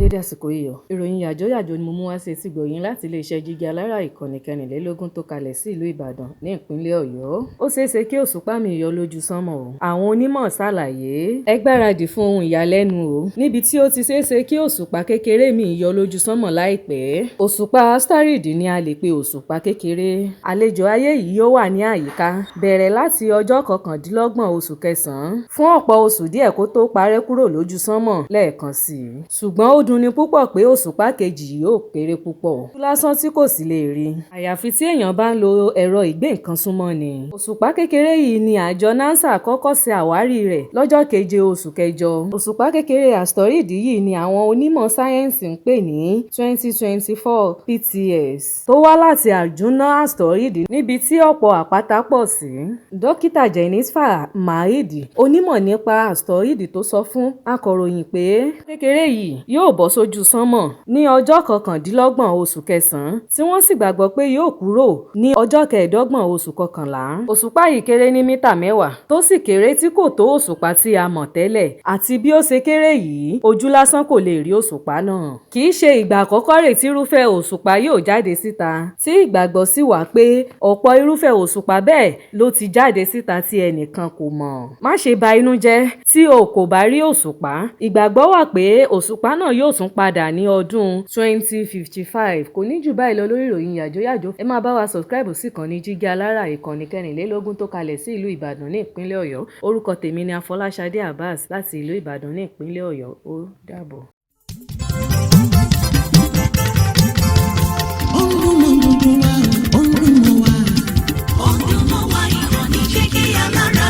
Dédé àsìkò yìí o. Ìròyìn yàjóyàjó ni mo mú wá sí etí gbọ̀yìn láti iléeṣẹ́ Jígí Alára, ìkànnì 24 tó kalẹ̀ sí ìlú Ìbàdàn ní ìpínlẹ̀ Ọ̀yọ́. Ó ṣeé ṣe kí òṣùpá mi yọ lójú sánmọ̀ o. Àwọn onímọ̀ ṣàlàyé. Ẹ gbáradì fún ohun ìyàlẹ́nu o. Níbi tí ó ti ṣeé ṣe kí òṣùpá kékeré mi yọ lójú sánmọ̀ láìpẹ́. Òṣùpá asteroid ni a lè pe òṣùpá kékeré. Àlejò ayé yìí yóò wà ní àyíká bẹ̀rẹ̀ láti ọjọ́ 29 oṣù kẹsàn-án fún ọ̀pọ̀ oṣù díẹ̀ kó tó parẹ́ kúrò lójú sánmọ̀ lẹ́ẹ̀kan sí i. Ṣùgbọ́n ó dunni púpọ̀ pé òṣùpá kejì yóò kéré púpọ̀. Ojú lásán tí kò sì lè rí. Àyàfi tí èèyàn bá ń lo ẹ̀rọ ìgbé-nǹkan-súnmọ́ ni. Òṣùpá kékeré yìí ni àjọ NASA kọ́kọ́ ṣe àwárí rẹ̀ lọ́jọ́ 7 oṣù kẹjọ. Òṣùpá kékeré asteroid yìí ni àwọn onímọ̀ sáyẹ́ǹsì ń pè ní 2024 PTS tó wá láti àjúnà asteroid níbi tí ọ̀pọ̀ àpáta pọ̀ sí. Dókítà Jennifer Maid, onímọ̀ nípa asteroid tó sọ fún akọ̀ròyìn pé kékeré yìí yóò bọ́ sójú sánmọ̀ ní ọjọ́ 29 oṣù kẹsàn-án, tí wọ́n sì gbàgbọ́ pé yóò kúrò ní ọjọ́ 25 oṣù kọkànlá. Òṣùpá yìí kéré ní mítà 10 tó sì kéré tí kò tó òṣùpá tí a mọ̀ tẹ́lẹ̀, àti bí ó ṣe kéré yìí, ojú lásán kò lè rí òṣùpá náà. Kì í ṣe ìgbà àkọ́kọ́ rèé tí irúfẹ́ òṣùpá yóò jáde síta, tí ìgbàgbọ́ sì wà pé ọ̀pọ̀ irúfẹ́ òṣùpá bẹ́ẹ̀ ló ti jáde síta tí ẹnìkan kò mọ̀. Má ṣe ba inú jẹ́ tí o kò bá rí òṣùpá. Ìgbàgbọ́ wà pé òṣùpá náà yóò tún padà ní ọdún 2055. Kò ní jù báyìí lọ lórí ìròyìn yàjóyàjó. Ẹ máa bá wa subscribe sí ìkànnì Jígí Alára, ìkànnì 24 tó kalẹ̀ sí ìlú Ìbàdàn ní ìpínlẹ̀ Ọ̀yọ́. Orúkọ tèmi ni Afọláṣadé Abbas láti ìlú Ìbàdàn ní ìpínlẹ̀ Ọ̀yọ́. Ó dàbọ̀. Ó ń dún mọ́ gbogbo wa, ó ń dún mọ́ wa. Ó ń dún mọ́ wa, ìkànnì Jígí Alára.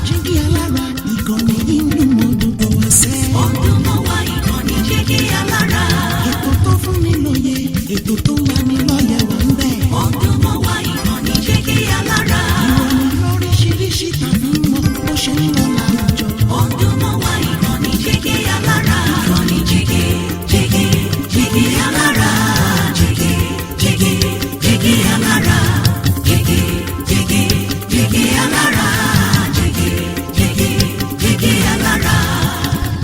Jígí Alára, ìkànnì yìí ń dún mọ́ gbogbo wa sẹ́. Ó ń dún mọ́ wa, ìkànnì Jígí Alára. Ètò tó fún ni lóye, ètò tó ń lani lọ́yẹ̀ wà ń bẹ̀. Ó ń dún mọ́ wa, ìkànnì Jígí Alára. Ìròyìn lóríṣiríṣi tàbí mọ bó ṣe ń lọ láwùjọ. Ó ń dún mọ́ wa, ìkànnì Jígí Alára. Ìkànnì Jígí, Jígí, Jígí Alára. Jígí, Jígí, Jígí Alára. Jígí, Jígí, Jígí Alára. Jígí, Jígí, Jígí Alára.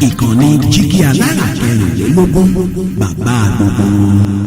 Ìkànnì Jígí Alára 24, bàbá gbogbo wọn.